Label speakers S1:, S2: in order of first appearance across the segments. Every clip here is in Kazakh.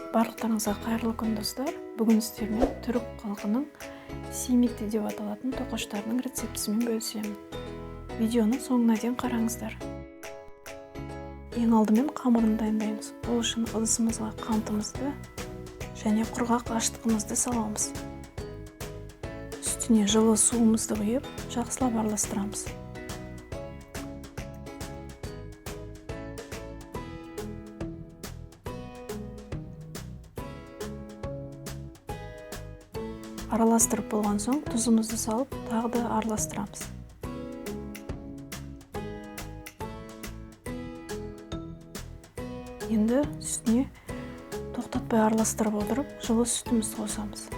S1: Барлықтарыңызға қайырлы күн, достар! Бүгін сіздермен түрік халқының симити деп аталатын тоқаштарының рецептісімен бөлісемін. Видеоны соңына дейін қараңыздар. Ең алдымен қамырын дайындаймыз. Ол үшін ыдысымызға қантымызды және құрғақ ашытқымызды саламыз. Үстіне жылы суымызды құйып, жақсылап араластырамыз. Араластырып болған соң тұзымызды салып, тағы да араластырамыз. Енді үстіне тоқтатпай араластырып отырып, жылы сүтімізді қосамыз.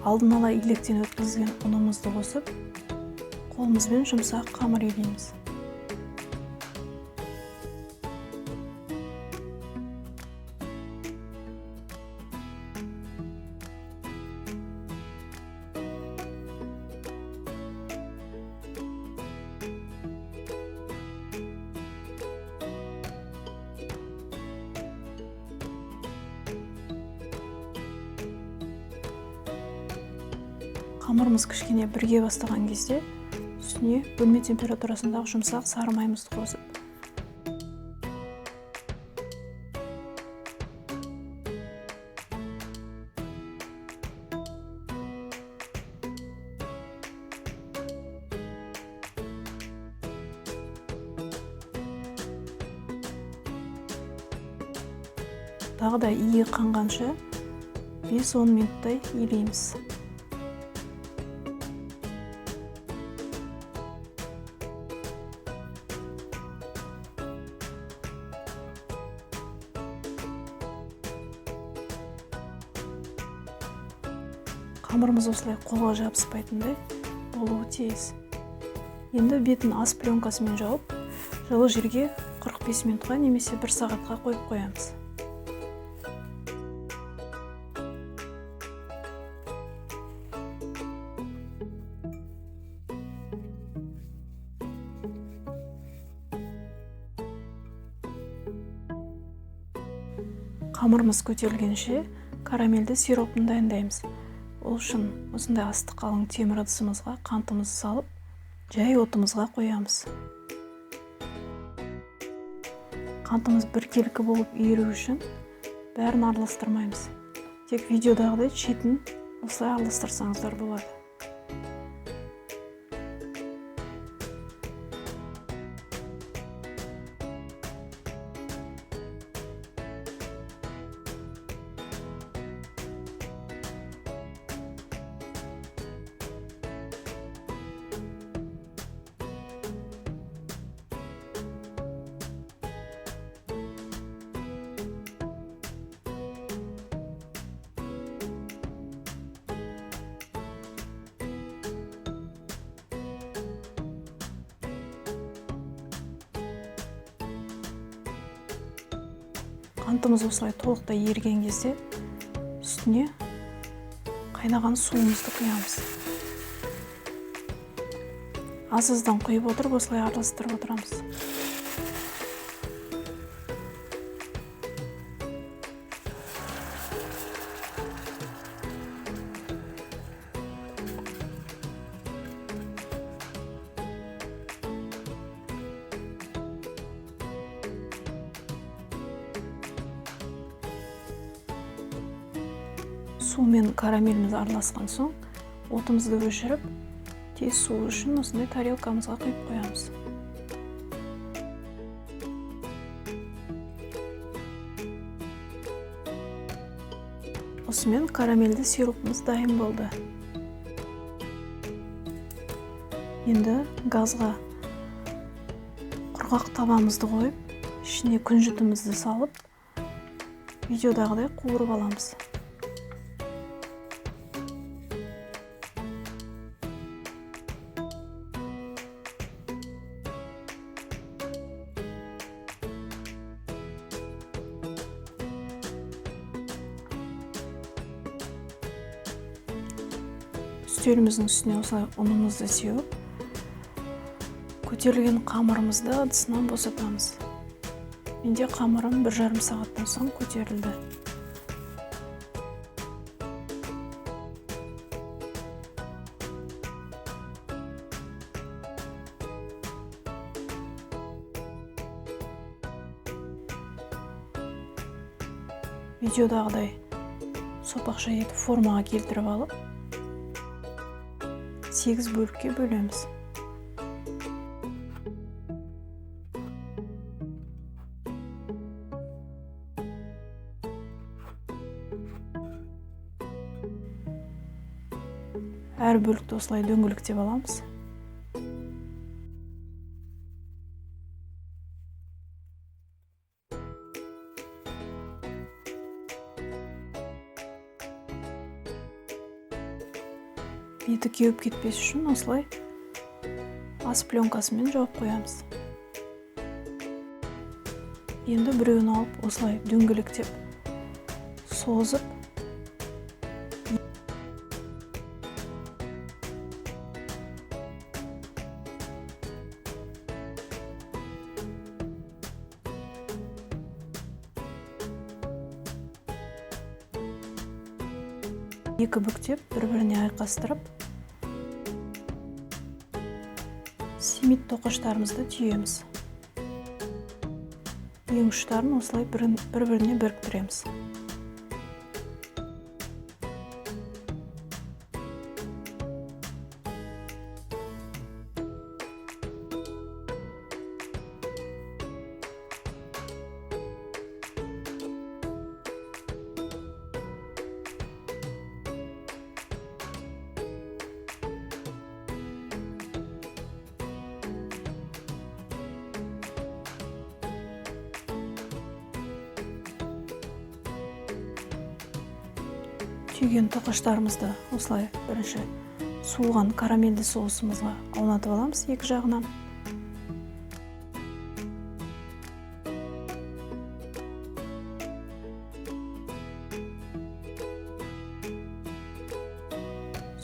S1: Алдын ала илектен өткізілген ұнымызды қосып, қолымызбен жұмсақ қамыр илейміз. Қамырымыз кішкене бірге бастаған кезде үстіне бөлме температурасындағы жұмсақ сары майымызды қосып, тағы да иі қанғанша 5-10 минуттай илейміз. Қамырымыз осылай қолға жабыспайтындай болуы тиіс. Енді бетін ас пленкасымен жауып, жылы жерге 45 минутқа немесе 1 сағатқа қойып қоямыз. Қамырымыз көтерілгенше карамельді сиропын дайындаймыз. Ол үшін осындай асты қалың темір ыдысымызға қантымызды салып, жай отымызға қоямыз. Қантымыз біркелкі болып еру үшін бәрін араластырмаймыз. Тек видеодағыдай шетін осылай араластырсаңыздар болады. Қантымыз осылай толықтай еріген кезде үстіне қайнаған суымызды құямыз. Аз-аздан құйып отырып осылай араластырып отырамыз. Су мен карамеліміз араласқан соң отымызды өшіріп, тез суу үшін осындай тарелкамызға құйып қоямыз. Осымен карамельді сиропымыз дайын болды. Енді газға құрғақ табамызды қойып, ішіне күнжітімізді салып, видеодағыдай қуырып аламыз. Үстеліміздің үстіне осылай ұнымызды сеуіп, көтерілген қамырымызды ыдысынан босатамыз. Менде қамырым 1,5 сағаттан соң көтерілді. Видеодағыдай сопақша етіп формаға келтіріп алып, 8 бөлікке бөлеміз. Әр бөлікті осылай дөңгелектеп аламыз. Беті кеуіп кетпес үшін осылай ас пленкасымен жауып қоямыз. Енді біреуін алып осылай дөңгелектеп созып, екі бүктеп бір-біріне айқастырып, симит тоқаштарымызды түйеміз. Ең ұштарын осылай бір-біріне біріктіреміз. Түйген тоқаштарымызды осылай бірінші суыған карамельді соусымызға аунатып аламыз екі жағынан.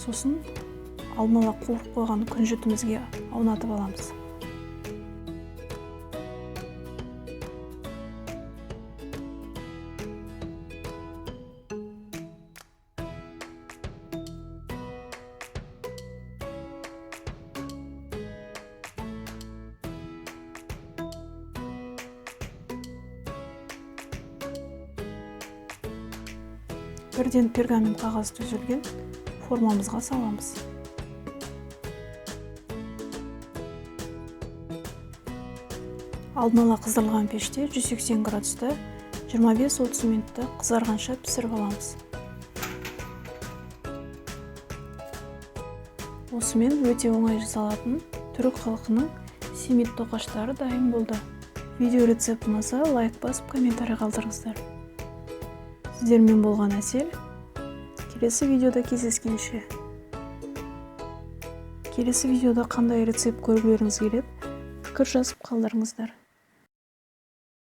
S1: Сосын алдын ала қуырып қойған күнжітімізге аунатып аламыз. Бірден пергамент қағаз төселген формамызға саламыз. Алдын ала қыздырылған пеште 180 градуста 25-30 минутта қызарғанша пісіріп аламыз. Осымен өте оңай жасалатын түрік халқының симит тоқаштары дайын болды. Видео рецепт ұнаса лайк басып комментарий қалдырыңыздар. Сіздермен болған Әсел. Келесі видеода кездескенше. Келесі видеода қандай рецепт көргілеріңіз келеді, пікір жазып қалдырыңыздар.